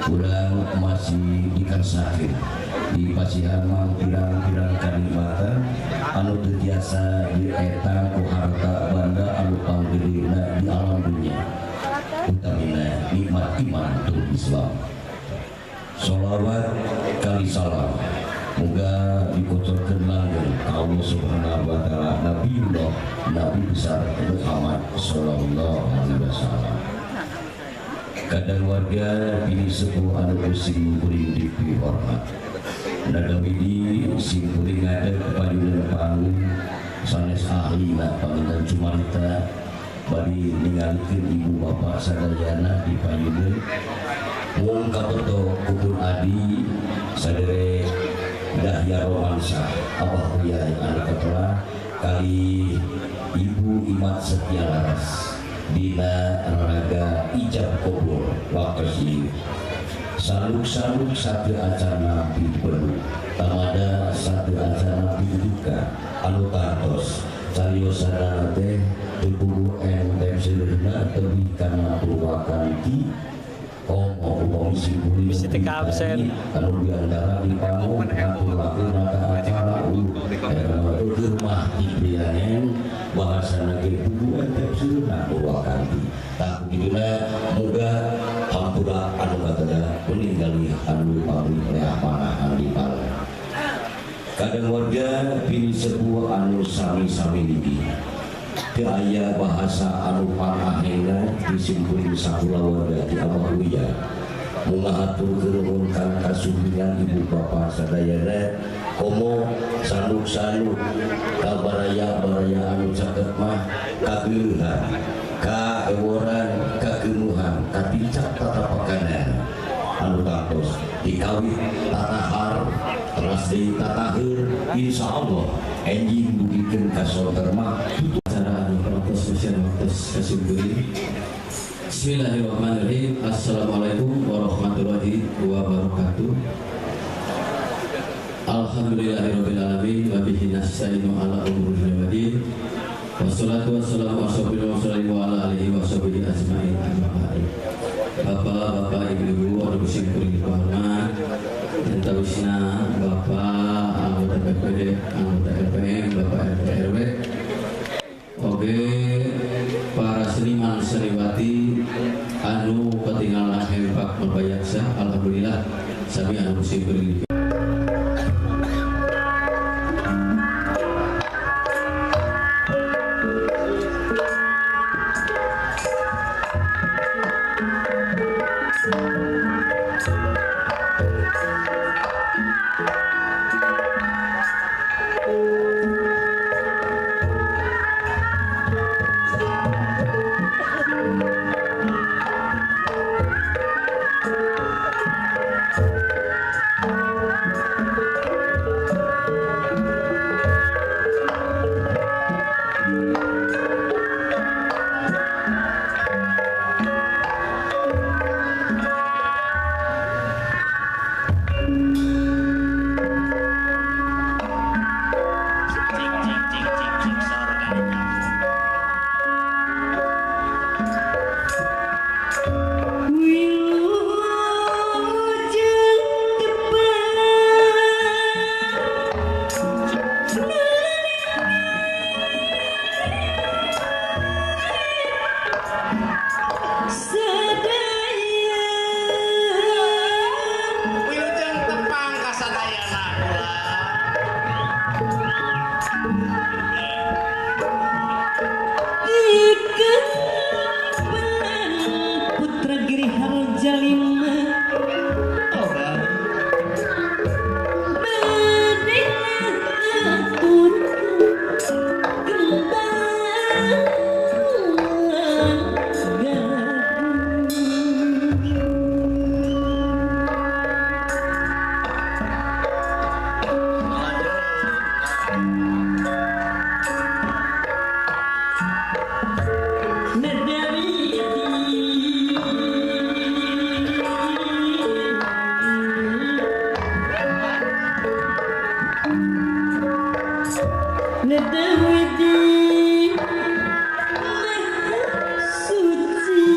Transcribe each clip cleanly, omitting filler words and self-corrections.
Urang masih dikersakeun di pasihan mang pirang-pirang kanikmatan anu teu tiasa dietang ku harta banda anu panggedena di alam dunya utamina nikmat iman tur Islam. Sholawat kali salam moga dikocorkeun langgeng ka Allah Subhanahu wa taala Nabiullah Nabi besar Muhammad sallallahu alaihi wasallam. Kadang warga bini sepuh anu sing kuring dipihormat. Nagawidi sing kuring ngadeg payunan panggung sanes ahlina panginten cumarita bari ningalikeun ibu bapak sadayana di payunan mung kabeto kupun adi sadere Dahya Romansyah Abah Uya anu katola kali Ibu Imat Setia Laras dina raraga ijab kabul waktu saluk-saluk satu acana pibelu tamada satu acana piduka anu tantos cariosana teh teu enteng seureuna teuih kana purwakanti komo upami simkuring anu diantara di panggung ngatur-atur acara keur mah diprianen bahasana ge buku enteng seureuna purwakanti tah kituna moga hampura anu kateda meninggali anu pamrih leah panahan di pala. Kadang warga pilih sebuah anu sami-sami ligi teu aya bahasa anu panahena disimpuling sakulawarga di Abah Uya mungahatur nuhun kana kasumpingan ibu bapa sadayana komo sanuk-sanuk ka baraya-baraya anu caket mah kageuleuhan kaeworan kagemuhan katicak tatapakanan anu tangtos dikawit tatahar teras deui tataheur insyaallah enjing dugikeun ka sorga mah acara anu parantos sesian waktos kasimkuring. Bismillahirrahmanirrahim. Assalamualaikum warahmatullahi wabarakatuh. Alhamdulillahirabbil alamin wa bihi nasta'inu ala umuri dunya. Wassalatu wassalamu ala wa ala alihi washabihi ajmain. Amma ba'du. Bapak-bapak, ibu-ibu anu simkuring dihormat, antawisna Bapak anggota BPD, anggota LPM, Bapak RT RW, oge para seniman seniwati anu katinggalan hempak merbayaksa, alhamdulillah sami anu simkuring. Suci.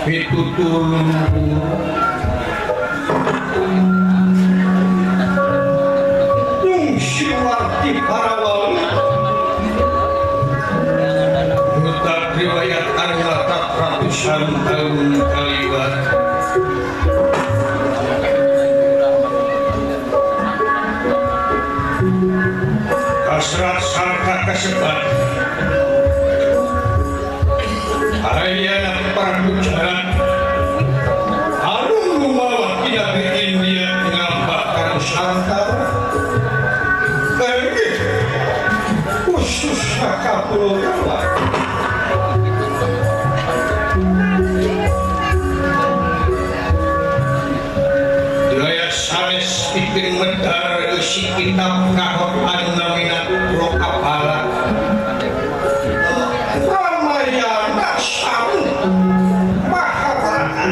Pitutur Nungsiwarti para wali Nutak riwayat anu ratusan tahun kaliwat Kasrat sarta kasebat Ayana Prabu Jaran anu lumawa tina India ngambak ka Nusantara khususnya ka Pulau Jawa. Daya sanes pikeun medar eusi kitab kahot anu namina Lokapala Ramayana sareng Mahabharata.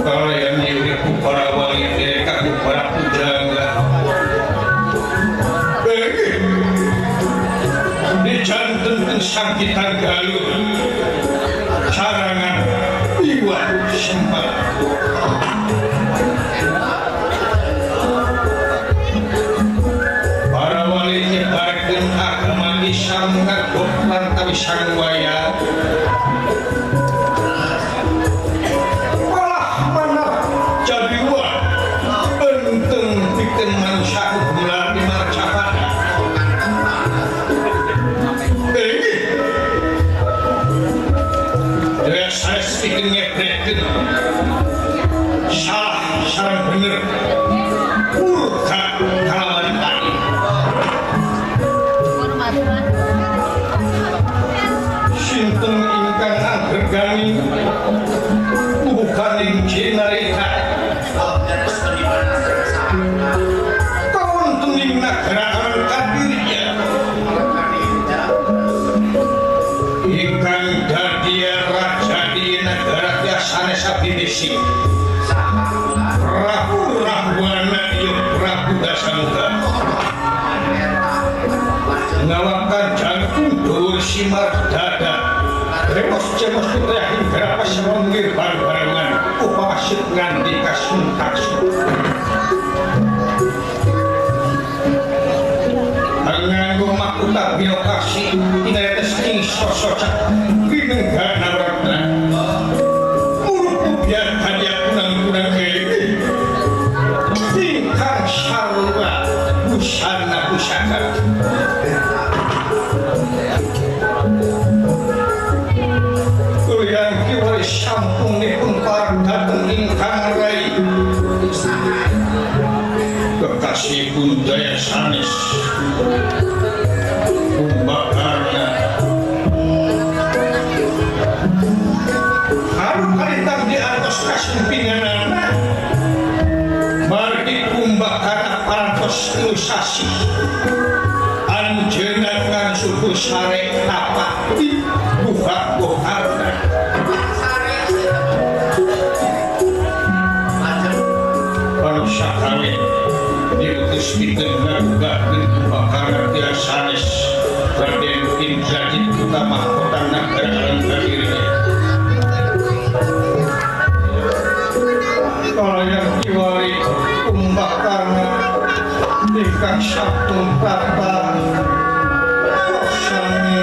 Kalayan diri ku para wali diri ku para pujangga dijantenkeun sangkitan galuh sarangan iwa sempat para wali nyebarkeun agama Islam ngagok lantawi sang waya malah mana jadi wa enteng pikeun manusia gula di marcapada. Saya pikeun ngebrekeun salah sareng bener murka kalawan tadi sinten ingkang angregani bukaning cinarita kawontening nagara Alengkadirya ingkang dadi raja di nagara sanes abinesi Prabu Rahwana ya Prabu Dasamuka ngawakan jangkung dhuwur simar dada remos cemos putra hingga pasemongir bareng-barengan upawasit nganti kasuntaksu nganggo makutha binokasi inates ing sosok winenggana wretna biar hadiah kunang-kunang ini ingkang sarwa busana pusaka kuliah kiwari sampunipun parek dhateng ingkang rai kekasih budaya sanes Kumbakarna haru di atas kasumpinganana margi Kumbakarna parantos ilusasi anjeunna ngangsuku sare tapak di Guha Gokarna manusia kawin diutus pikeun ngagugahkeun Kumbakarna tiasa sanes Raden Indrajit putra mahkota nagara Alengkadirya. Kalayan kiwari Kumbakarna ingkang sampun prapta sami.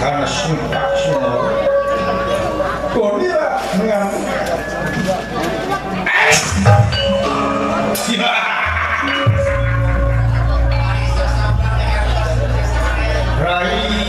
Karena simpak semua. Kodira mengamuk. Rai.